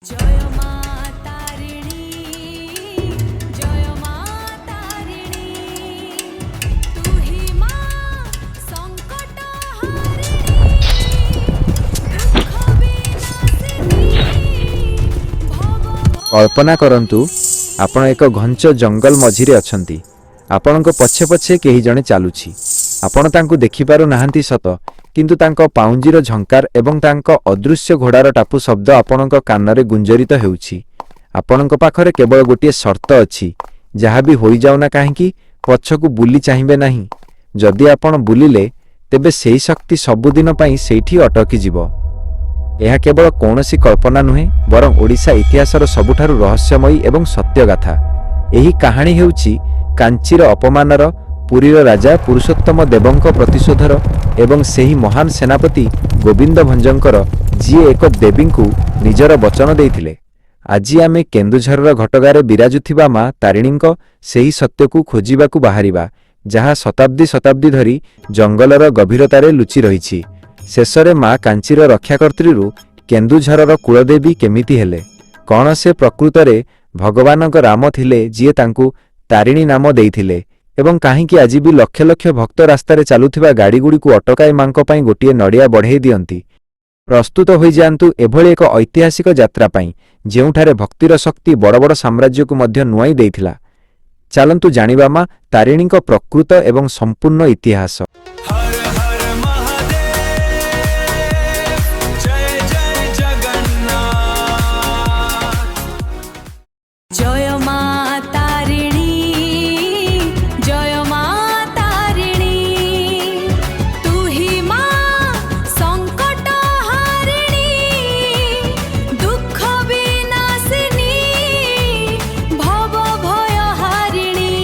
ଜୟ ମା ତାରିଣୀ, ଜୟ ମା ତାରିଣୀ, ତୁ ହିଁ ମା ସଙ୍କଟ ହାରିଣୀ, ଦୁଃଖ ବିନାଶିନୀ, ଭବ କଳ୍ପନା କରନ୍ତୁ, ଆପଣ ଏକ ଘଞ୍ଚ ଜଙ୍ଗଲ ମଝିରେ ଅଛନ୍ତି। ଆପଣଙ୍କ ପଛେ ପଛେ କେହି ଜଣେ ଚାଲୁଛି। ଆପଣ ତାଙ୍କୁ ଦେଖିପାରୁ ନାହାନ୍ତି ସତ, କିନ୍ତୁ ତାଙ୍କ ପାଉଁଜିର ଝଙ୍କାର ଏବଂ ତାଙ୍କ ଅଦୃଶ୍ୟ ଘୋଡ଼ାର ଟାପୁ ଶବ୍ଦ ଆପଣଙ୍କ କାନରେ ଗୁଞ୍ଜରିତ ହେଉଛି। ଆପଣଙ୍କ ପାଖରେ କେବଳ ଗୋଟିଏ ସର୍ତ୍ତ ଅଛି: ଯାହା ବି ହୋଇଯାଉ ନା କାହିଁକି, ପଛକୁ ବୁଲି ଚାହିଁବେ ନାହିଁ। ଯଦି ଆପଣ ବୁଲିଲେ, ତେବେ ସେହି ଶକ୍ତି ସବୁଦିନ ପାଇଁ ସେଇଠି ଅଟକିଯିବ। ଏହା କେବଳ କୌଣସି କଳ୍ପନା ନୁହେଁ, ବରଂ ଓଡ଼ିଶା ଇତିହାସର ସବୁଠାରୁ ରହସ୍ୟମୟୀ ଏବଂ ସତ୍ୟଗାଥା। ଏହି କାହାଣୀ ହେଉଛି କାଞ୍ଚିର ଅପମାନର, ପୁରୀର ରାଜା ପୁରୁଷୋତ୍ତମ ଦେବଙ୍କ ପ୍ରତିଶୋଧର ଏବଂ ସେହି ମହାନ ସେନାପତି ଗୋବିନ୍ଦ ଭଞ୍ଜଙ୍କର, ଯିଏ ଏକ ଦେବୀଙ୍କୁ ନିଜର ବଚନ ଦେଇଥିଲେ। ଆଜି ଆମେ କେନ୍ଦୁଝରର ଘଟଗାଁରେ ବିରାଜୁଥିବା ମା ତାରିଣୀଙ୍କ ସେହି ସତ୍ୟକୁ ଖୋଜିବାକୁ ବାହାରିବା, ଯାହା ଶତାବ୍ଦୀ ଶତାବ୍ଦୀ ଧରି ଜଙ୍ଗଲର ଗଭୀରତାରେ ଲୁଚି ରହିଛି। ଶେଷରେ ମା କାଞ୍ଚିର ରକ୍ଷାକର୍ତ୍ରୀରୁ କେନ୍ଦୁଝରର କୁଳଦେବୀ କେମିତି ହେଲେ? କଣ ସେ ପ୍ରକୃତରେ ଭଗବାନଙ୍କ ରାମ ଥିଲେ, ଯିଏ ତାଙ୍କୁ ତାରିଣୀ ନାମ ଦେଇଥିଲେ? ଏବଂ କାହିଁକି ଆଜି ବି ଲକ୍ଷ ଲକ୍ଷ ଭକ୍ତ ରାସ୍ତାରେ ଚାଲୁଥିବା ଗାଡ଼ିଗୁଡ଼ିକୁ ଅଟକାଇ ମାଙ୍କ ପାଇଁ ଗୋଟିଏ ନଡ଼ିଆ ବଢ଼େଇ ଦିଅନ୍ତି? ପ୍ରସ୍ତୁତ ହୋଇଯାଆନ୍ତୁ ଏଭଳି ଏକ ଐତିହାସିକ ଯାତ୍ରା ପାଇଁ, ଯେଉଁଠାରେ ଭକ୍ତିର ଶକ୍ତି ବଡ଼ ବଡ଼ ସାମ୍ରାଜ୍ୟକୁ ମଧ୍ୟ ନୁଆଇଁ ଦେଇଥିଲା। ଚାଲନ୍ତୁ ଜାଣିବା ମା ତାରିଣୀଙ୍କ ପ୍ରକୃତ ଏବଂ ସମ୍ପୂର୍ଣ୍ଣ ଇତିହାସ। हर हर महादेव, जय जय जगन्नाथ। ଜୟ ମା ତାରିଣୀ, ଜୟ ମା ତାରିଣୀ, ତୁ ହିଁ ମା ସଙ୍କଟ ହାରିଣୀ, ଦୁଃଖ ବିନାଶିନୀ, ଭବ ଭୟ ହାରିଣୀ।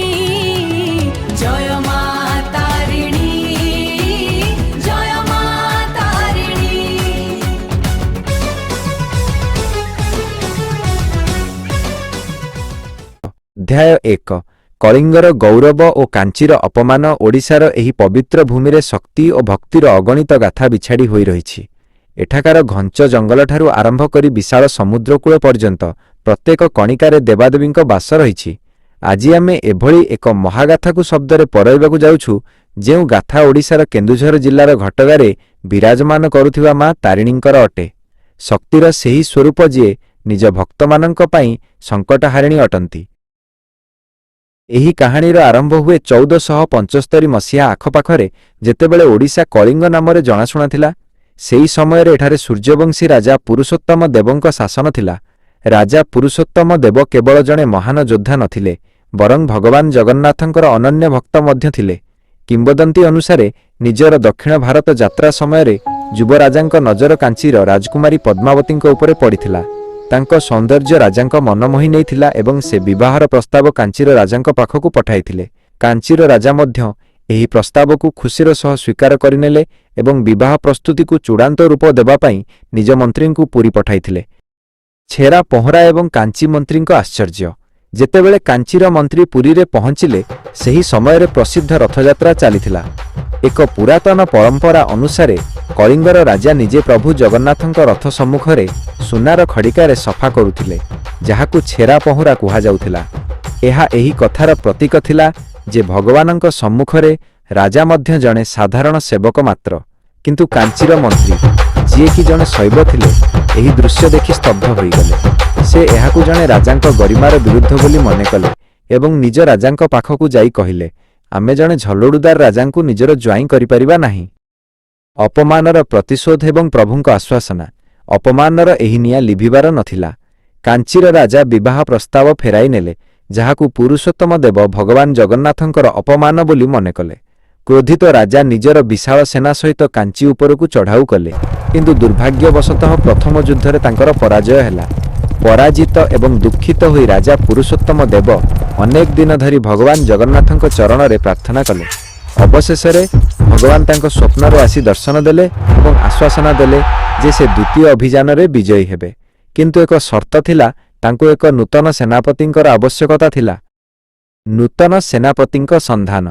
ଜୟ ମା ତାରିଣୀ, ଜୟ ମା ତାରିଣୀ। ଅଧ୍ୟାୟ 1, କଳିଙ୍ଗର ଗୌରବ ଓ କାଞ୍ଚିର ଅପମାନ। ଓଡ଼ିଶାର ଏହି ପବିତ୍ର ଭୂମିରେ ଶକ୍ତି ଓ ଭକ୍ତିର ଅଗଣିତ ଗାଥା ବିଛାଡ଼ି ହୋଇ ରହିଛି। ଏଠାକାର ଘଞ୍ଚ ଜଙ୍ଗଲଠାରୁ ଆରମ୍ଭ କରି ବିଶାଳ ସମୁଦ୍ରକୂଳ ପର୍ଯ୍ୟନ୍ତ ପ୍ରତ୍ୟେକ କଣିକାରେ ଦେବାଦେବୀଙ୍କ ବାସ ରହିଛି। ଆଜି ଆମେ ଏଭଳି ଏକ ମହାଗାଥାକୁ ଶବ୍ଦରେ ପରଇବାକୁ ଯାଉଛୁ, ଯେଉଁ ଗାଥା ଓଡ଼ିଶାର କେନ୍ଦୁଝର ଜିଲ୍ଲାର ଘଟଗାଁରେ ବିରାଜମାନ କରୁଥିବା ମା ତାରିଣୀଙ୍କର ଅଟେ, ଶକ୍ତିର ସେହି ସ୍ୱରୂପ ଯିଏ ନିଜ ଭକ୍ତମାନଙ୍କ ପାଇଁ ସଙ୍କଟହାରିଣୀ ଅଟନ୍ତି। ଏହି କାହାଣୀର ଆରମ୍ଭ ହୁଏ 1475 ମସିହା ଆଖପାଖରେ, ଯେତେବେଳେ ଓଡ଼ିଶା କଳିଙ୍ଗ ନାମରେ ଜଣାଶୁଣା ଥିଲା। ସେହି ସମୟରେ ଏଠାରେ ସୂର୍ଯ୍ୟବଂଶୀ ରାଜା ପୁରୁଷୋତ୍ତମ ଦେବଙ୍କ ଶାସନ ଥିଲା। ରାଜା ପୁରୁଷୋତ୍ତମ ଦେବ କେବଳ ଜଣେ ମହାନ ଯୋଦ୍ଧା ନଥିଲେ, ବରଂ ଭଗବାନ ଜଗନ୍ନାଥଙ୍କର ଅନନ୍ୟ ଭକ୍ତ ମଧ୍ୟ ଥିଲେ। କିମ୍ବଦନ୍ତୀ ଅନୁସାରେ, ନିଜର ଦକ୍ଷିଣ ଭାରତ ଯାତ୍ରା ସମୟରେ ଯୁବରାଜାଙ୍କ ନଜର କାଞ୍ଚିର ରାଜକୁମାରୀ ପଦ୍ମାବତୀଙ୍କ ଉପରେ ପଡ଼ିଥିଲା। ତାଙ୍କ ସୌନ୍ଦର୍ଯ୍ୟ ରାଜାଙ୍କ ମନ ମୋହି ନେଇଥିଲା ଏବଂ ସେ ବିବାହର ପ୍ରସ୍ତାବ କାଞ୍ଚିର ରାଜାଙ୍କ ପାଖକୁ ପଠାଇଥିଲେ। କାଞ୍ଚିର ରାଜା ମଧ୍ୟ ଏହି ପ୍ରସ୍ତାବକୁ ଖୁସିର ସହ ସ୍ୱୀକାର କରିନେଲେ ଏବଂ ବିବାହ ପ୍ରସ୍ତୁତିକୁ ଚୂଡ଼ାନ୍ତ ରୂପ ଦେବା ପାଇଁ ନିଜ ମନ୍ତ୍ରୀଙ୍କୁ ପୁରୀ ପଠାଇଥିଲେ। ଛେରା ପହଁରା ଏବଂ କାଞ୍ଚି ମନ୍ତ୍ରୀଙ୍କ ଆଶ୍ଚର୍ଯ୍ୟ। ଯେତେବେଳେ କାଞ୍ଚିର ମନ୍ତ୍ରୀ ପୁରୀରେ ପହଞ୍ଚିଲେ, ସେହି ସମୟରେ ପ୍ରସିଦ୍ଧ ରଥଯାତ୍ରା ଚାଲିଥିଲା। ଏକ ପୁରାତନ ପରମ୍ପରା ଅନୁସାରେ କଳିଙ୍ଗର ରାଜା ନିଜେ ପ୍ରଭୁ ଜଗନ୍ନାଥଙ୍କ ରଥ ସମ୍ମୁଖରେ ସୁନାର ଖଡ଼ିକାରେ ସଫା କରୁଥିଲେ, ଯାହାକୁ ଛେରା ପହଁରା କୁହାଯାଉଥିଲା। ଏହା ଏହି କଥାର ପ୍ରତୀକ ଥିଲା ଯେ ଭଗବାନଙ୍କ ସମ୍ମୁଖରେ ରାଜା ମଧ୍ୟ ଜଣେ ସାଧାରଣ ସେବକ ମାତ୍ର। କିନ୍ତୁ କାଞ୍ଚିର ମନ୍ତ୍ରୀ, ଯିଏକି ଜଣେ ଶୈବ ଥିଲେ, ଏହି ଦୃଶ୍ୟ ଦେଖି ସ୍ତବ୍ଧ ହୋଇଗଲେ। ସେ ଏହାକୁ ଜଣେ ରାଜାଙ୍କ ଗରିମାର ବିରୁଦ୍ଧ ବୋଲି ମନେ କଲେ ଏବଂ ନିଜ ରାଜାଙ୍କ ପାଖକୁ ଯାଇ କହିଲେ, "ଆମେ ଜଣେ ଝାଡ଼ୁଦାର ରାଜାଙ୍କୁ ନିଜର ଜ୍ୱାଇଁ କରିପାରିବା ନାହିଁ।" ଅପମାନର ପ୍ରତିଶୋଧ ଏବଂ ପ୍ରଭୁଙ୍କ ଆଶ୍ୱାସନା। ଅପମାନର ଏହି ନିଆଁ ଲିଭିବାର ନଥିଲା। କାଞ୍ଚିର ରାଜା ବିବାହ ପ୍ରସ୍ତାବ ଫେରାଇ ନେଲେ, ଯାହାକୁ ପୁରୁଷୋତ୍ତମ ଦେବ ଭଗବାନ ଜଗନ୍ନାଥଙ୍କର ଅପମାନ ବୋଲି ମନେ କଲେ। କ୍ରୋଧିତ ରାଜା ନିଜର ବିଶାଳ ସେନା ସହିତ କାଞ୍ଚି ଉପରକୁ ଚଢ଼ାଉ କଲେ, କିନ୍ତୁ ଦୁର୍ଭାଗ୍ୟବଶତଃ ପ୍ରଥମ ଯୁଦ୍ଧରେ ତାଙ୍କର ପରାଜୟ ହେଲା। ପରାଜିତ ଏବଂ ଦୁଃଖିତ ହୋଇ ରାଜା ପୁରୁଷୋତ୍ତମ ଦେବ ଅନେକ ଦିନ ଧରି ଭଗବାନ ଜଗନ୍ନାଥଙ୍କ ଚରଣରେ ପ୍ରାର୍ଥନା କଲେ। ଅବଶେଷରେ ଭଗବାନ ତାଙ୍କ ସ୍ୱପ୍ନରେ ଆସି ଦର୍ଶନ ଦେଲେ ଏବଂ ଆଶ୍ୱାସନା ଦେଲେ ଯେ ସେ ଦ୍ୱିତୀୟ ଅଭିଯାନରେ ବିଜୟୀ ହେବେ। କିନ୍ତୁ ଏକ ସର୍ତ୍ତ ଥିଲା। ତାଙ୍କୁ ଏକ ନୂତନ ସେନାପତିଙ୍କର ଆବଶ୍ୟକତା ଥିଲା। ନୂତନ ସେନାପତିଙ୍କ ସନ୍ଧାନ।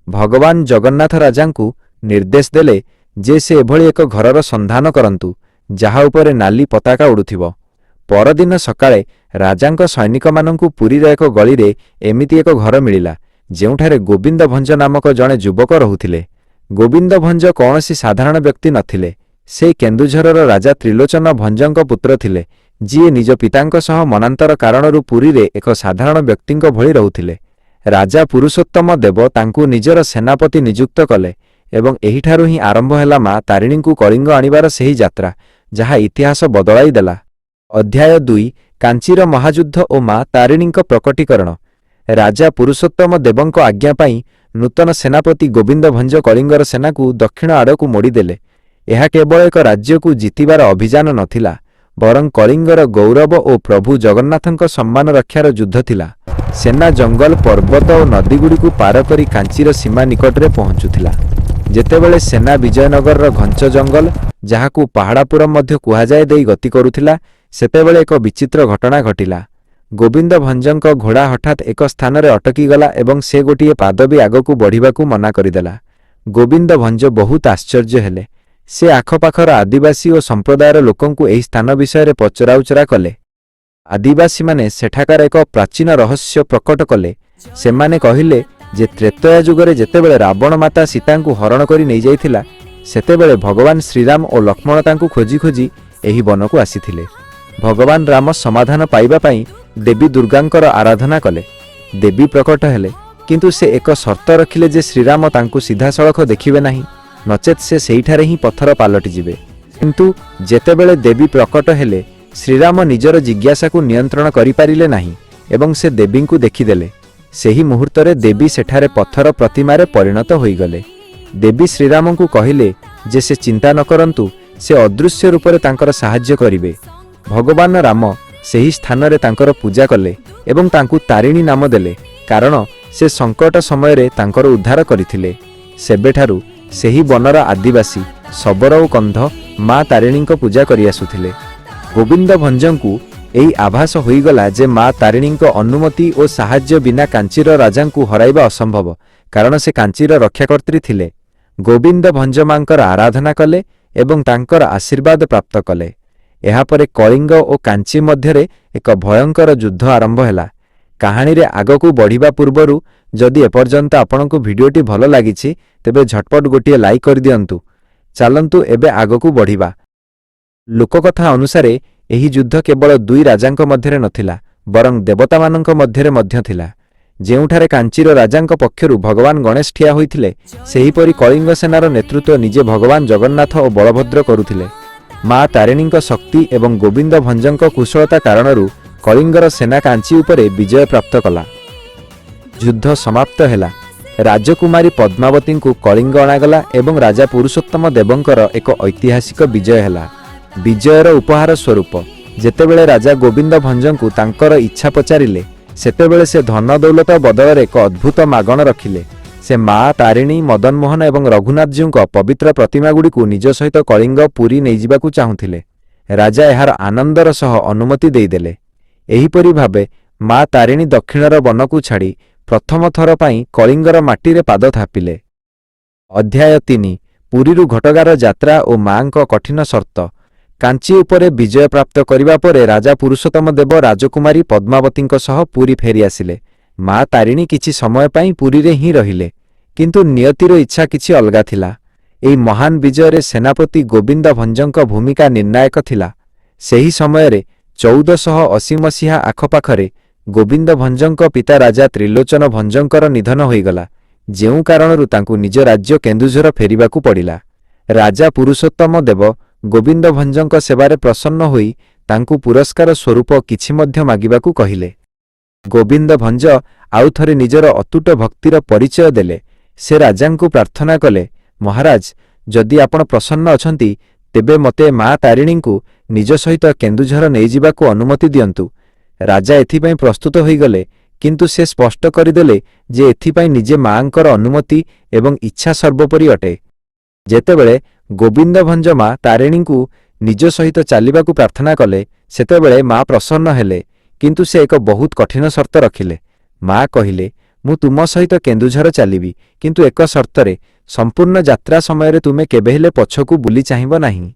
ଭଗବାନ ଜଗନ୍ନାଥ ରାଜାଙ୍କୁ ନିର୍ଦ୍ଦେଶ ଦେଲେ ଯେ ସେ ଏଭଳି ଏକ ଘରର ସନ୍ଧାନ କରନ୍ତୁ, ଯାହା ଉପରେ ନାଲି ପତାକା ଉଡ଼ୁଥିବ। ପରଦିନ ସକାଳେ ରାଜାଙ୍କ ସୈନିକମାନଙ୍କୁ ପୁରୀର ଏକ ଗଳିରେ ଏମିତି ଏକ ଘର ମିଳିଲା, ଯେଉଁଠାରେ ଗୋବିନ୍ଦ ଭଞ୍ଜ ନାମକ ଜଣେ ଯୁବକ ରହୁଥିଲେ। ଗୋବିନ୍ଦ ଭଞ୍ଜ କୌଣସି ସାଧାରଣ ବ୍ୟକ୍ତି ନଥିଲେ। ସେ କେନ୍ଦୁଝରର ରାଜା ତ୍ରିଲୋଚନ ଭଞ୍ଜଙ୍କ ପୁତ୍ର ଥିଲେ, ଯିଏ ନିଜ ପିତାଙ୍କ ସହ ମନାନ୍ତର କାରଣରୁ ପୁରୀରେ ଏକ ସାଧାରଣ ବ୍ୟକ୍ତିଙ୍କ ଭଳି ରହୁଥିଲେ। ରାଜା ପୁରୁଷୋତ୍ତମ ଦେବ ତାଙ୍କୁ ନିଜର ସେନାପତି ନିଯୁକ୍ତ କଲେ ଏବଂ ଏହିଠାରୁ ହିଁ ଆରମ୍ଭ ହେଲା ମା ତାରିଣୀଙ୍କୁ କଳିଙ୍ଗ ଆଣିବାର ସେହି ଯାତ୍ରା, ଯାହା ଇତିହାସ ବଦଳାଇ ଦେଲା। ଅଧ୍ୟାୟ 2, କାଞ୍ଚିର ମହାଯୁଦ୍ଧ ଓ ମା ତାରିଣୀଙ୍କ ପ୍ରକଟୀକରଣ। ରାଜା ପୁରୁଷୋତ୍ତମ ଦେବଙ୍କ ଆଜ୍ଞା ପାଇଁ ନୂତନ ସେନାପତି ଗୋବିନ୍ଦ ଭଞ୍ଜ କଳିଙ୍ଗର ସେନାକୁ ଦକ୍ଷିଣ ଆଡ଼କୁ ମୋଡ଼ିଦେଲେ। ଏହା କେବଳ ଏକ ରାଜ୍ୟକୁ ଜିତିବାର ଅଭିଯାନ ନଥିଲା, ବରଂ କଳିଙ୍ଗର ଗୌରବ ଓ ପ୍ରଭୁ ଜଗନ୍ନାଥଙ୍କ ସମ୍ମାନ ରକ୍ଷାର ଯୁଦ୍ଧ ଥିଲା। ସେନା ଜଙ୍ଗଲ, ପର୍ବତ ଓ ନଦୀଗୁଡ଼ିକୁ ପାର କରି କାଞ୍ଚିର ସୀମା ନିକଟରେ ପହଞ୍ଚୁଥିଲା। ଯେତେବେଳେ ସେନା ବିଜୟନଗରର ଘଞ୍ଚ ଜଙ୍ଗଲ, ଯାହାକୁ ପାହାଡ଼ାପୁରମ୍ ମଧ୍ୟ କୁହାଯାଏ, ଦେଇ ଗତି କରୁଥିଲା, ସେତେବେଳେ ଏକ ବିଚିତ୍ର ଘଟଣା ଘଟିଲା। ଗୋବିନ୍ଦ ଭଞ୍ଜଙ୍କ ଘୋଡ଼ା ହଠାତ୍ ଏକ ସ୍ଥାନରେ ଅଟକିଗଲା ଏବଂ ସେ ଗୋଟିଏ ପାଦ ବି ଆଗକୁ ବଢ଼ିବାକୁ ମନା କରିଦେଲା। ଗୋବିନ୍ଦ ଭଞ୍ଜ ବହୁତ ଆଶ୍ଚର୍ଯ୍ୟ ହେଲେ। ସେ ଆଖପାଖର ଆଦିବାସୀ ଓ ସମ୍ପ୍ରଦାୟର ଲୋକଙ୍କୁ ଏହି ସ୍ଥାନ ବିଷୟରେ ପଚରାଉଚରା କଲେ। ଆଦିବାସୀମାନେ ସେଠାକାର ଏକ ପ୍ରାଚୀନ ରହସ୍ୟ ପ୍ରକଟ କଲେ। ସେମାନେ କହିଲେ ଯେ ତ୍ରେତୟା ଯୁଗରେ ଯେତେବେଳେ ରାବଣ ମାତା ସୀତାଙ୍କୁ ହରଣ କରି ନେଇଯାଇଥିଲା, ସେତେବେଳେ ଭଗବାନ ଶ୍ରୀରାମ ଓ ଲକ୍ଷ୍ମଣ ତାଙ୍କୁ ଖୋଜି ଖୋଜି ଏହି ବନକୁ ଆସିଥିଲେ। ଭଗବାନ ରାମ ସମାଧାନ ପାଇବା ପାଇଁ ଦେବୀ ଦୁର୍ଗାଙ୍କର ଆରାଧନା କଲେ। ଦେବୀ ପ୍ରକଟ ହେଲେ, କିନ୍ତୁ ସେ ଏକ ସର୍ତ୍ତ ରଖିଲେ ଯେ ଶ୍ରୀରାମ ତାଙ୍କୁ ସିଧାସଳଖ ଦେଖିବେ ନାହିଁ, ନଚେତ୍ ସେ ସେଇଠାରେ ହିଁ ପଥର ପାଲଟିଯିବେ। କିନ୍ତୁ ଯେତେବେଳେ ଦେବୀ ପ୍ରକଟ ହେଲେ, ଶ୍ରୀରାମ ନିଜର ଜିଜ୍ଞାସାକୁ ନିୟନ୍ତ୍ରଣ କରିପାରିଲେ ନାହିଁ ଏବଂ ସେ ଦେବୀଙ୍କୁ ଦେଖିଦେଲେ। ସେହି ମୁହୂର୍ତ୍ତରେ ଦେବୀ ସେଠାରେ ପଥର ପ୍ରତିମାରେ ପରିଣତ ହୋଇଗଲେ। ଦେବୀ ଶ୍ରୀରାମଙ୍କୁ କହିଲେ ଯେ ସେ ଚିନ୍ତା ନ କରନ୍ତୁ, ସେ ଅଦୃଶ୍ୟ ରୂପରେ ତାଙ୍କର ସାହାଯ୍ୟ କରିବେ। ଭଗବାନ ରାମ ସେହି ସ୍ଥାନରେ ତାଙ୍କର ପୂଜା କଲେ ଏବଂ ତାଙ୍କୁ ତାରିଣୀ ନାମ ଦେଲେ, କାରଣ ସେ ସଙ୍କଟ ସମୟରେ ତାଙ୍କର ଉଦ୍ଧାର କରିଥିଲେ। ସେବେଠାରୁ ସେହି ବନର ଆଦିବାସୀ ଶବର ଓ କନ୍ଧ ମା ତାରିଣୀଙ୍କ ପୂଜା କରିଆସୁଥିଲେ। ଗୋବିନ୍ଦ ଭଞ୍ଜଙ୍କୁ ଏହି ଆଭାସ ହୋଇଗଲା ଯେ ମା ତାରିଣୀଙ୍କ ଅନୁମତି ଓ ସାହାଯ୍ୟ ବିନା କାଞ୍ଚିର ରାଜାଙ୍କୁ ହରାଇବା ଅସମ୍ଭବ, କାରଣ ସେ କାଞ୍ଚିର ରକ୍ଷାକର୍ତ୍ରୀ ଥିଲେ। ଗୋବିନ୍ଦ ଭଞ୍ଜ ମାଙ୍କର ଆରାଧନା କଲେ ଏବଂ ତାଙ୍କର ଆଶୀର୍ବାଦ ପ୍ରାପ୍ତ କଲେ। ଏହାପରେ କଳିଙ୍ଗ ଓ କାଞ୍ଚି ମଧ୍ୟରେ ଏକ ଭୟଙ୍କର ଯୁଦ୍ଧ ଆରମ୍ଭ ହେଲା। କାହାଣୀରେ ଆଗକୁ ବଢ଼ିବା ପୂର୍ବରୁ ଯଦି ଏପର୍ଯ୍ୟନ୍ତ ଆପଣଙ୍କୁ ଭିଡ଼ିଓଟି ଭଲ ଲାଗିଛି, ତେବେ ଝଟପଟ ଗୋଟିଏ ଲାଇକ୍ କରିଦିଅନ୍ତୁ। ଚାଲନ୍ତୁ, ଏବେ ଆଗକୁ ବଢ଼ିବା। ଲୋକକଥା ଅନୁସାରେ ଏହି ଯୁଦ୍ଧ କେବଳ ଦୁଇ ରାଜାଙ୍କ ମଧ୍ୟରେ ନଥିଲା, ବରଂ ଦେବତାମାନଙ୍କ ମଧ୍ୟରେ ମଧ୍ୟ ଥିଲା। ଯେଉଁଠାରେ କାଞ୍ଚିର ରାଜାଙ୍କ ପକ୍ଷରୁ ଭଗବାନ ଗଣେଶ ଠିଆ ହୋଇଥିଲେ, ସେହିପରି କଳିଙ୍ଗ ସେନାର ନେତୃତ୍ୱ ନିଜେ ଭଗବାନ ଜଗନ୍ନାଥ ଓ ବଳଭଦ୍ର କରୁଥିଲେ। ମା ତାରିଣୀଙ୍କ ଶକ୍ତି ଏବଂ ଗୋବିନ୍ଦ ଭଞ୍ଜଙ୍କ କୁଶଳତା କାରଣରୁ କଳିଙ୍ଗର ସେନା କାଞ୍ଚି ଉପରେ ବିଜୟ ପ୍ରାପ୍ତ କଲା। ଯୁଦ୍ଧ ସମାପ୍ତ ହେଲା। ରାଜକୁମାରୀ ପଦ୍ମାବତୀଙ୍କୁ କଳିଙ୍ଗ ଅଣାଗଲା ଏବଂ ରାଜା ପୁରୁଷୋତ୍ତମ ଦେବଙ୍କର ଏକ ଐତିହାସିକ ବିଜୟ ହେଲା। ବିଜୟର ଉପହାର ସ୍ୱରୂପ ଯେତେବେଳେ ରାଜା ଗୋବିନ୍ଦ ଭଞ୍ଜଙ୍କୁ ତାଙ୍କର ଇଚ୍ଛା ପଚାରିଲେ, ସେତେବେଳେ ସେ ଧନ ଦୌଲତ ବଦଳରେ ଏକ ଅଦ୍ଭୁତ ମାଗଣ ରଖିଲେ। ସେ ମା ତାରିଣୀ, ମଦନମୋହନ ଏବଂ ରଘୁନାଥଜୀଉଙ୍କ ପବିତ୍ର ପ୍ରତିମାଗୁଡ଼ିକୁ ନିଜ ସହିତ କଳିଙ୍ଗ ପୁରୀ ନେଇଯିବାକୁ ଚାହୁଁଥିଲେ। ରାଜା ଏହାର ଆନନ୍ଦର ସହ ଅନୁମତି ଦେଇଦେଲେ। ଏହିପରି ଭାବେ ମା ତାରିଣୀ ଦକ୍ଷିଣର ବନକୁ ଛାଡ଼ି ପ୍ରଥମ ଥର ପାଇଁ କଳିଙ୍ଗର ମାଟିରେ ପାଦ ଥାପିଲେ। ଅଧ୍ୟାୟ 3, ପୁରୀରୁ ଘଟଗାଁର ଯାତ୍ରା ଓ ମାଙ୍କ କଠିନ ସର୍ତ୍ତ। କାଞ୍ଚି ଉପରେ ବିଜୟ ପ୍ରାପ୍ତ କରିବା ପରେ ରାଜା ପୁରୁଷୋତ୍ତମ ଦେବ ରାଜକୁମାରୀ ପଦ୍ମାବତୀଙ୍କ ସହ ପୁରୀ ଫେରିଆସିଲେ। ମା ତାରିଣୀ କିଛି ସମୟ ପାଇଁ ପୁରୀରେ ହିଁ ରହିଲେ। କିନ୍ତୁ ନିୟତିର ଇଚ୍ଛା କିଛି ଅଲଗା ଥିଲା। ଏହି ମହାନ ବିଜୟରେ ସେନାପତି ଗୋବିନ୍ଦ ଭଞ୍ଜଙ୍କ ଭୂମିକା ନିର୍ଣ୍ଣାୟକ ଥିଲା। ସେହି ସମୟରେ 1480 ମସିହା ଆଖପାଖରେ ଗୋବିନ୍ଦ ଭଞ୍ଜଙ୍କ ପିତା ରାଜା ତ୍ରିଲୋଚନ ଭଞ୍ଜଙ୍କର ନିଧନ ହୋଇଗଲା, ଯେଉଁ କାରଣରୁ ତାଙ୍କୁ ନିଜ ରାଜ୍ୟ କେନ୍ଦୁଝର ଫେରିବାକୁ ପଡ଼ିଲା। ରାଜା ପୁରୁଷୋତ୍ତମ ଦେବ ଗୋବିନ୍ଦ ଭଞ୍ଜଙ୍କ ସେବାରେ ପ୍ରସନ୍ନ ହୋଇ ତାଙ୍କୁ ପୁରସ୍କାର ସ୍ୱରୂପ କିଛି ମଧ୍ୟ ମାଗିବାକୁ କହିଲେ। ଗୋବିନ୍ଦ ଭଞ୍ଜ ଆଉଥରେ ନିଜର ଅତୁଟ ଭକ୍ତିର ପରିଚୟ ଦେଲେ। ସେ ରାଜାଙ୍କୁ ପ୍ରାର୍ଥନା କଲେ, "ମହାରାଜ, ଯଦି ଆପଣ ପ୍ରସନ୍ନ ଅଛନ୍ତି, ତେବେ ମୋତେ ମା ତାରିଣୀଙ୍କୁ ନିଜ ସହିତ କେନ୍ଦୁଝର ନେଇଯିବାକୁ ଅନୁମତି ଦିଅନ୍ତୁ।" ରାଜା ଏଥିପାଇଁ ପ୍ରସ୍ତୁତ ହୋଇଗଲେ, କିନ୍ତୁ ସେ ସ୍ପଷ୍ଟ କରିଦେଲେ ଯେ ଏଥିପାଇଁ ନିଜେ ମାଙ୍କର ଅନୁମତି ଏବଂ ଇଚ୍ଛା ସର୍ବୋପରି ଅଟେ। ଯେତେବେଳେ ଗୋବିନ୍ଦ ଭଞ୍ଜ ମା ତାରିଣୀଙ୍କୁ ନିଜ ସହିତ ଚାଲିବାକୁ ପ୍ରାର୍ଥନା କଲେ, ସେତେବେଳେ ମା ପ୍ରସନ୍ନ ହେଲେ, କିନ୍ତୁ ସେ ଏକ ବହୁତ କଠିନ ସର୍ତ୍ତ ରଖିଲେ। ମା କହିଲେ, "ମୁଁ ତୁମ ସହିତ କେନ୍ଦୁଝର ଚାଲିବି, କିନ୍ତୁ ଏକ ସର୍ତ୍ତରେ। ସମ୍ପୂର୍ଣ୍ଣ ଯାତ୍ରା ସମୟରେ ତୁମେ କେବେହେଲେ ପଛକୁ ବୁଲି ଚାହିଁବ ନାହିଁ।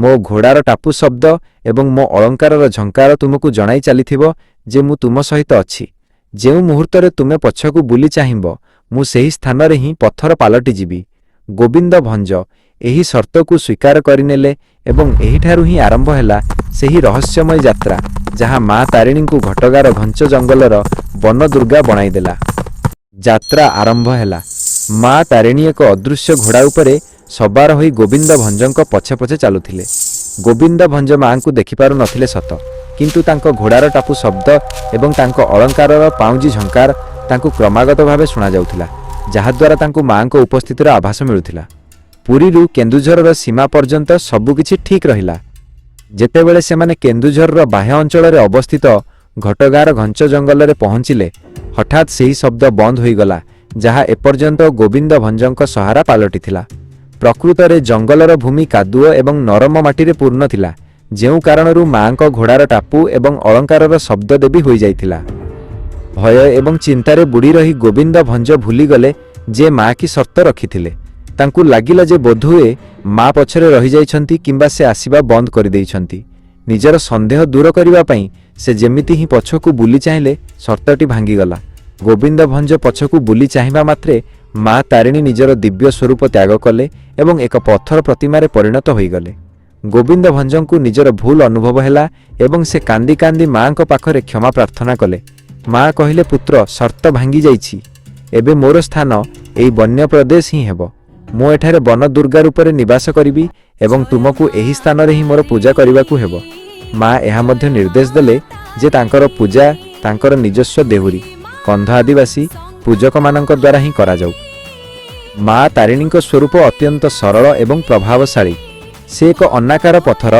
ମୋ ଘୋଡ଼ାର ଟାପୁ ଶବ୍ଦ ଏବଂ ମୋ ଅଳଙ୍କାରର ଝଙ୍କାର ତୁମକୁ ଜଣାଇ ଚାଲିଥିବ ଯେ ମୁଁ ତୁମ ସହିତ ଅଛି। ଯେଉଁ ମୁହୂର୍ତ୍ତରେ ତୁମେ ପଛକୁ ବୁଲି ଚାହିଁବ, ମୁଁ ସେହି ସ୍ଥାନରେ ହିଁ ପଥର ପାଲଟିଯିବି। ଗୋବିନ୍ଦ ଭଞ୍ଜ ଏହି ସର୍ତ୍ତକୁ ସ୍ୱୀକାର କରିନେଲେ ଏବଂ ଏହିଠାରୁ ହିଁ ଆରମ୍ଭ ହେଲା ସେହି ରହସ୍ୟମୟ ଯାତ୍ରା, ଯାହା ମା ତାରିଣୀଙ୍କୁ ଘଟଗାଁର ଘଞ୍ଚ ଜଙ୍ଗଲର ବନଦୁର୍ଗା ବଣାଇଦେଲା। ଯାତ୍ରା ଆରମ୍ଭ ହେଲା। ମା ତାରିଣୀ ଏକ ଅଦୃଶ୍ୟ ଘୋଡ଼ା ଉପରେ ସବାର ହୋଇ ଗୋବିନ୍ଦ ଭଞ୍ଜଙ୍କ ପଛେ ପଛେ ଚାଲୁଥିଲେ। ଗୋବିନ୍ଦ ଭଞ୍ଜ ମାଙ୍କୁ ଦେଖିପାରୁ ନଥିଲେ ସତ, କିନ୍ତୁ ତାଙ୍କ ଘୋଡ଼ାର ଟାପୁ ଶବ୍ଦ ଏବଂ ତାଙ୍କ ଅଳଙ୍କାରର ପାଉଁଜି ଝଙ୍କାର ତାଙ୍କୁ କ୍ରମାଗତ ଭାବେ ଶୁଣାଯାଉଥିଲା, ଯାହାଦ୍ୱାରା ତାଙ୍କୁ ମାଙ୍କ ଉପସ୍ଥିତିର ଆଭାସ ମିଳୁଥିଲା। ପୁରୀରୁ କେନ୍ଦୁଝରର ସୀମା ପର୍ଯ୍ୟନ୍ତ ସବୁକିଛି ଠିକ୍ ରହିଲା। ଯେତେବେଳେ ସେମାନେ କେନ୍ଦୁଝରର ବାହ୍ୟ ଅଞ୍ଚଳରେ ଅବସ୍ଥିତ ଘଟଗାଁର ଘଞ୍ଚ ଜଙ୍ଗଲରେ ପହଞ୍ଚିଲେ, ହଠାତ୍ ସେହି ଶବ୍ଦ ବନ୍ଦ ହୋଇଗଲା, ଯାହା ଏପର୍ଯ୍ୟନ୍ତ ଗୋବିନ୍ଦ ଭଞ୍ଜଙ୍କ ସହାରା ପାଲଟିଥିଲା। ପ୍ରକୃତରେ ଜଙ୍ଗଲର ଭୂମି କାଦୁଅ ଏବଂ ନରମ ମାଟିରେ ପୂର୍ଣ୍ଣ ଥିଲା, ଯେଉଁ କାରଣରୁ ମାଙ୍କ ଘୋଡ଼ାର ଟାପୁ ଏବଂ ଅଳଙ୍କାରର ଶବ୍ଦ ଦବି ହୋଇଯାଇଥିଲା। ଭୟ ଏବଂ ଚିନ୍ତାରେ ବୁଡ଼ି ରହି ଗୋବିନ୍ଦ ଭଞ୍ଜ ଭୁଲିଗଲେ ଯେ ମା କି ସର୍ତ୍ତ ରଖିଥିଲେ। ତାଙ୍କୁ ଲାଗିଲା ଯେ ବୋଧହୁଏ ମା ପଛରେ ରହିଯାଇଛନ୍ତି କିମ୍ବା ସେ ଆସିବା ବନ୍ଦ କରିଦେଇଛନ୍ତି। ନିଜର ସନ୍ଦେହ ଦୂର କରିବା ପାଇଁ ସେ ଯେମିତି ହିଁ ପଛକୁ ବୁଲି ଚାହିଁଲେ, ସର୍ତ୍ତଟି ଭାଙ୍ଗିଗଲା। ଗୋବିନ୍ଦ ଭଞ୍ଜ ପଛକୁ ବୁଲି ଚାହିଁବା ମାତ୍ରେ ମା ତାରିଣୀ ନିଜର ଦିବ୍ୟ ସ୍ୱରୂପ ତ୍ୟାଗ କଲେ ଏବଂ ଏକ ପଥର ପ୍ରତିମାରେ ପରିଣତ ହୋଇଗଲେ। ଗୋବିନ୍ଦ ଭଞ୍ଜଙ୍କୁ ନିଜର ଭୁଲ ଅନୁଭବ ହେଲା ଏବଂ ସେ କାନ୍ଦି କାନ୍ଦି ମାଙ୍କ ପାଖରେ କ୍ଷମା ପ୍ରାର୍ଥନା କଲେ। ମା କହିଲେ, "ପୁତ୍ର, ସର୍ତ୍ତ ଭାଙ୍ଗି ଯାଇଛି। ଏବେ ମୋର ସ୍ଥାନ ଏହି ବନ୍ୟ ପ୍ରଦେଶ ହିଁ ହେବ। ମୁଁ ଏଠାରେ ବନ ଦୁର୍ଗା ରୂପରେ ନିବାସ କରିବି ଏବଂ ତୁମକୁ ଏହି ସ୍ଥାନରେ ହିଁ ମୋର ପୂଜା କରିବାକୁ ହେବ।" ମା ଏହା ମଧ୍ୟ ନିର୍ଦ୍ଦେଶ ଦେଲେ ଯେ ତାଙ୍କର ପୂଜା ତାଙ୍କର ନିଜସ୍ୱ ଦେହୁରୀ କନ୍ଧ ଆଦିବାସୀ ପୂଜକମାନଙ୍କ ଦ୍ୱାରା ହିଁ କରାଯାଉ। ମା ତାରିଣୀଙ୍କ ସ୍ୱରୂପ ଅତ୍ୟନ୍ତ ସରଳ ଏବଂ ପ୍ରଭାବଶାଳୀ। ସେ ଏକ ଅନାକାର ପଥର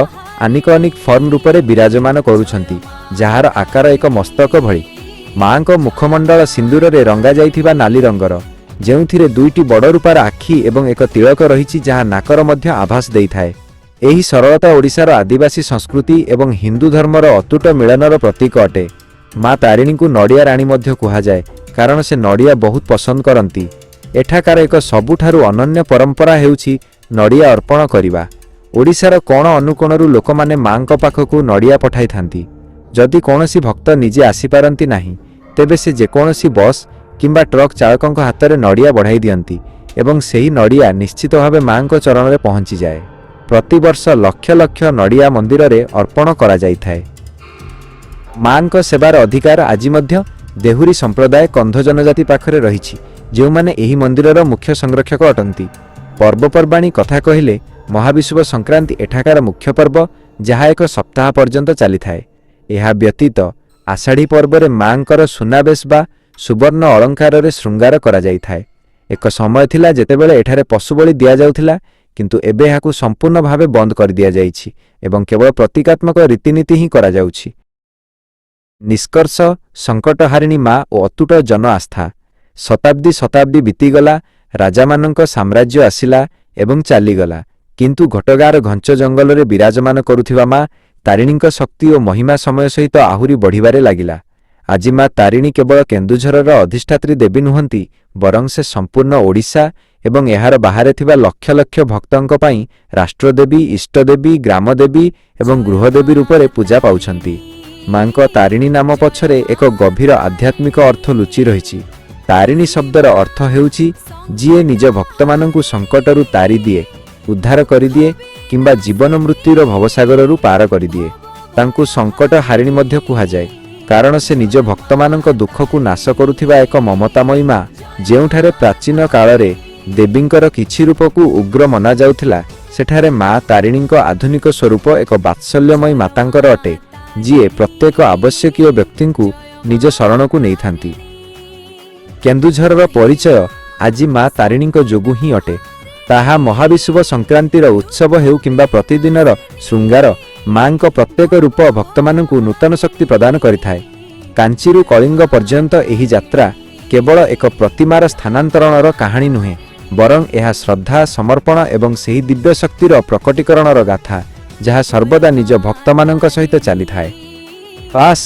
ଆନିକନିକ ଫର୍ମ ରୂପରେ ବିରାଜମାନ କରୁଛନ୍ତି, ଯାହାର ଆକାର ଏକ ମସ୍ତକ ଭଳି। ମାଙ୍କ ମୁଖମଣ୍ଡଳ ସିନ୍ଦୁରରେ ରଙ୍ଗାଯାଇଥିବା ନାଲି ରଙ୍ଗର, ଯେଉଁଥିରେ ଦୁଇଟି ବଡ଼ ରୂପାର ଆଖି ଏବଂ ଏକ ତିଳକ ରହିଛି, ଯାହା ନାକର ମଧ୍ୟ ଆଭାସ ଦେଇଥାଏ। ଏହି ସରଳତା ଓଡ଼ିଶାର ଆଦିବାସୀ ସଂସ୍କୃତି ଏବଂ ହିନ୍ଦୁ ଧର୍ମର ଅତୁଟ ମିଳନର ପ୍ରତୀକ ଅଟେ। ମା ତାରିଣୀଙ୍କୁ ନଡ଼ିଆ ରାଣୀ ମଧ୍ୟ କୁହାଯାଏ, କାରଣ ସେ ନଡ଼ିଆ ବହୁତ ପସନ୍ଦ କରନ୍ତି। ଏଠାକାର ଏକ ସବୁଠାରୁ ଅନନ୍ୟ ପରମ୍ପରା ହେଉଛି ନଡ଼ିଆ ଅର୍ପଣ କରିବା। ଓଡ଼ିଶାର କୋଣ ଅନୁକୋଣରୁ ଲୋକମାନେ ମାଙ୍କ ପାଖକୁ ନଡ଼ିଆ ପଠାଇଥାନ୍ତି। ଯଦି କୌଣସି ଭକ୍ତ ନିଜେ ଆସିପାରନ୍ତି ନାହିଁ, ତେବେ ସେ ଯେକୌଣସି ବସ୍ କିମ୍ବା ଟ୍ରକ୍ ଚାଳକଙ୍କ ହାତରେ ନଡ଼ିଆ ବଢ଼ାଇ ଦିଅନ୍ତି ଏବଂ ସେହି ନଡ଼ିଆ ନିଶ୍ଚିତ ଭାବେ ମାଙ୍କ ଚରଣରେ ପହଞ୍ଚିଯାଏ। ପ୍ରତିବର୍ଷ ଲକ୍ଷ ଲକ୍ଷ ନଡ଼ିଆ ମନ୍ଦିରରେ ଅର୍ପଣ କରାଯାଇଥାଏ। ମାଙ୍କ ସେବାର ଅଧିକାର ଆଜି ମଧ୍ୟ ଦେହୁରୀ ସମ୍ପ୍ରଦାୟ କନ୍ଧ ଜନଜାତି ପାଖରେ ରହିଛି, ଯେଉଁମାନେ ଏହି ମନ୍ଦିରର ମୁଖ୍ୟ ସଂରକ୍ଷକ ଅଟନ୍ତି। ପର୍ବପର୍ବାଣୀ କଥା କହିଲେ, ମହାବିଷୁବ ସଂକ୍ରାନ୍ତି ଏଠାକାର ମୁଖ୍ୟ ପର୍ବ, ଯାହା ଏକ ସପ୍ତାହ ପର୍ଯ୍ୟନ୍ତ ଚାଲିଥାଏ। ଏହା ବ୍ୟତୀତ ଆଷାଢ଼ୀ ପର୍ବରେ ମାଙ୍କର ସୁନାବେଶ ବା ସୁବର୍ଣ୍ଣ ଅଳଙ୍କାରରେ ଶୃଙ୍ଗାର କରାଯାଇଥାଏ। ଏକ ସମୟ ଥିଲା ଯେତେବେଳେ ଏଠାରେ ପଶୁବଳି ଦିଆଯାଉଥିଲା, କିନ୍ତୁ ଏବେ ଏହାକୁ ସମ୍ପୂର୍ଣ୍ଣ ଭାବେ ବନ୍ଦ କରିଦିଆଯାଇଛି ଏବଂ କେବଳ ପ୍ରତୀକାତ୍ମକ ରୀତିନୀତି ହିଁ କରାଯାଉଛି। ନିଷ୍କର୍ଷ: ସଙ୍କଟହାରିଣୀ ମା ଓ ଅତୁଟ ଜନ ଆସ୍ଥା। ଶତାବ୍ଦୀ ଶତାବ୍ଦୀ ବିତିଗଲା, ରାଜାମାନଙ୍କ ସାମ୍ରାଜ୍ୟ ଆସିଲା ଏବଂ ଚାଲିଗଲା, କିନ୍ତୁ ଘଟଗାଁର ଘଞ୍ଚ ଜଙ୍ଗଲରେ ବିରାଜମାନ କରୁଥିବା ମା ତାରିଣୀଙ୍କ ଶକ୍ତି ଓ ମହିମା ସମୟ ସହିତ ଆହୁରି ବଢ଼ିବାରେ ଲାଗିଲା। ଆଜି ମା ତାରିଣୀ କେବଳ କେନ୍ଦୁଝରର ଅଧିଷ୍ଠାତ୍ରୀ ଦେବୀ ନୁହନ୍ତି, ବରଂ ସେ ସମ୍ପୂର୍ଣ୍ଣ ଓଡ଼ିଶା ଏବଂ ଏହାର ବାହାରେ ଥିବା ଲକ୍ଷ ଲକ୍ଷ ଭକ୍ତଙ୍କ ପାଇଁ ରାଷ୍ଟ୍ରଦେବୀ, ଇଷ୍ଟଦେବୀ, ଗ୍ରାମଦେବୀ ଏବଂ ଗୃହଦେବୀ ରୂପରେ ପୂଜା ପାଉଛନ୍ତି। ମାଙ୍କ ତାରିଣୀ ନାମ ପଛରେ ଏକ ଗଭୀର ଆଧ୍ୟାତ୍ମିକ ଅର୍ଥ ଲୁଚି ରହିଛି। ତାରିଣୀ ଶବ୍ଦର ଅର୍ଥ ହେଉଛି ଯିଏ ନିଜ ଭକ୍ତମାନଙ୍କୁ ସଙ୍କଟରୁ ତାରି ଦିଏ, ଉଦ୍ଧାର କରିଦିଏ କିମ୍ବା ଜୀବନ ମୃତ୍ୟୁର ଭବସାଗରରୁ ପାର କରିଦିଏ। ତାଙ୍କୁ ସଙ୍କଟ ହାରିଣୀ ମଧ୍ୟ କୁହାଯାଏ, କାରଣ ସେ ନିଜ ଭକ୍ତମାନଙ୍କ ଦୁଃଖକୁ ନାଶ କରୁଥିବା ଏକ ମମତାମୟୀ ମା। ଯେଉଁଠାରେ ପ୍ରାଚୀନ କାଳରେ ଦେବୀଙ୍କର କିଛି ରୂପକୁ ଉଗ୍ର ମନାଯାଉଥିଲା, ସେଠାରେ ମା ତାରିଣୀଙ୍କ ଆଧୁନିକ ସ୍ୱରୂପ ଏକ ବାତ୍ସଲ୍ୟମୟୀ ମାତାଙ୍କର ଅଟେ, ଯିଏ ପ୍ରତ୍ୟେକ ଆବଶ୍ୟକୀୟ ବ୍ୟକ୍ତିଙ୍କୁ ନିଜ ଶରଣକୁ ନେଇଥାନ୍ତି। କେନ୍ଦୁଝରର ପରିଚୟ ଆଜି ମା ତାରିଣୀଙ୍କ ଯୋଗୁଁ ହିଁ ଅଟେ। ତାହା ମହାବିଷୁବ ସଂକ୍ରାନ୍ତିର ଉତ୍ସବ ହେଉ କିମ୍ବା ପ୍ରତିଦିନର ଶୃଙ୍ଗାର, ମାଙ୍କ ପ୍ରତ୍ୟେକ ରୂପ ଭକ୍ତମାନଙ୍କୁ ନୂତନ ଶକ୍ତି ପ୍ରଦାନ କରିଥାଏ। କାଞ୍ଚିରୁ କଳିଙ୍ଗ ପର୍ଯ୍ୟନ୍ତ ଏହି ଯାତ୍ରା କେବଳ ଏକ ପ୍ରତିମାର ସ୍ଥାନାନ୍ତରଣର କାହାଣୀ ନୁହେଁ, ବରଂ ଏହା ଶ୍ରଦ୍ଧା, ସମର୍ପଣ ଏବଂ ସେହି ଦିବ୍ୟ ଶକ୍ତିର ପ୍ରକଟୀକରଣର ଗାଥା, ଯାହା ସର୍ବଦା ନିଜ ଭକ୍ତମାନଙ୍କ ସହିତ ଚାଲିଥାଏ। ବାସ୍,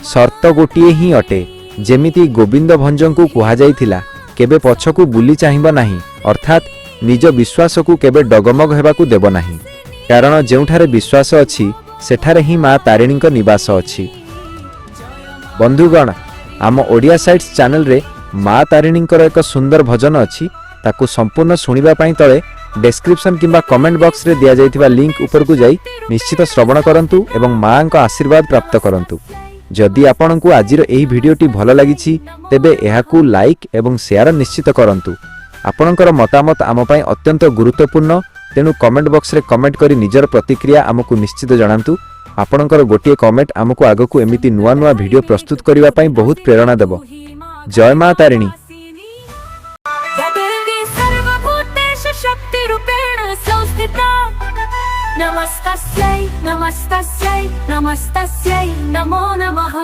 ସର୍ତ୍ତ ଗୋଟିଏ ହିଁ ଅଟେ। ଯେମିତି ଗୋବିନ୍ଦ ଭଞ୍ଜଙ୍କୁ କୁହାଯାଇଥିଲା, କେବେ ପଛକୁ ବୁଲି ଚାହିଁବ ନାହିଁ, ଅର୍ଥାତ୍ ନିଜ ବିଶ୍ୱାସକୁ କେବେ ଡଗମଗ ହେବାକୁ ଦେବ ନାହିଁ। କାରଣ ଯେଉଁଠାରେ ବିଶ୍ୱାସ ଅଛି, ସେଠାରେ ହିଁ ମା ତାରିଣୀଙ୍କ ନିବାସ ଅଛି। ବନ୍ଧୁଗଣ, ଆମ ଓଡ଼ିଆ ସାଇଟ୍ସ ଚ୍ୟାନେଲରେ ମା ତାରିଣୀଙ୍କର ଏକ ସୁନ୍ଦର ଭଜନ ଅଛି। ତାକୁ ସମ୍ପୂର୍ଣ୍ଣ ଶୁଣିବା ପାଇଁ ତଳେ ଡେସ୍କ୍ରିପସନ୍ କିମ୍ବା କମେଣ୍ଟ ବକ୍ସରେ ଦିଆଯାଇଥିବା ଲିଙ୍କ ଉପରକୁ ଯାଇ ନିଶ୍ଚିତ ଶ୍ରବଣ କରନ୍ତୁ ଏବଂ ମାଙ୍କ ଆଶୀର୍ବାଦ ପ୍ରାପ୍ତ କରନ୍ତୁ। ଯଦି ଆପଣଙ୍କୁ ଆଜିର ଏହି ଭିଡ଼ିଓଟି ଭଲ ଲାଗିଛି, ତେବେ ଏହାକୁ ଲାଇକ୍ ଏବଂ ସେୟାର ନିଶ୍ଚିତ କରନ୍ତୁ। ଆପଣଙ୍କର ମତାମତ ଆମ ପାଇଁ ଅତ୍ୟନ୍ତ ଗୁରୁତ୍ୱପୂର୍ଣ୍ଣ। ତେଣୁ କମେଣ୍ଟ ବକ୍ସରେ କମେଣ୍ଟ କରି ନିଜର ପ୍ରତିକ୍ରିୟା ଆମକୁ ନିଶ୍ଚିତ ଜଣାନ୍ତୁ। ଆପଣଙ୍କର ଗୋଟିଏ କମେଣ୍ଟ ଆମକୁ ଆଗକୁ ଏମିତି ନୂଆ ନୂଆ ଭିଡ଼ିଓ ପ୍ରସ୍ତୁତ କରିବା ପାଇଁ ବହୁତ ପ୍ରେରଣା ଦେବ। ଜୟ ମା ତାରିଣୀ। देवी सर्वभूतेषु शक्तिरूपेण संस्थिता। नमस्तस्यै नमस्तस्यै नमस्तस्यै नमो नमः।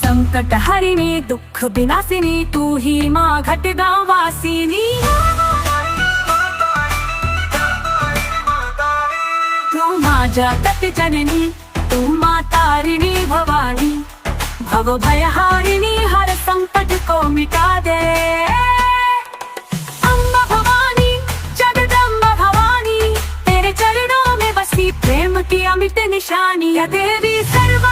संकट हरिणी, दुःख विनाशिनी, तू ही माँ घटगांव वासिनी। तू माँ जगत जननी, तू माँ तारिणी भवानी, भव भयहारिणी, हर संकट को मिटा दे। अम्बा भवानी, जगदम्बा भवानी, तेरे चरणों में बसी प्रेम की अमिट निशानी। या देवी सर्व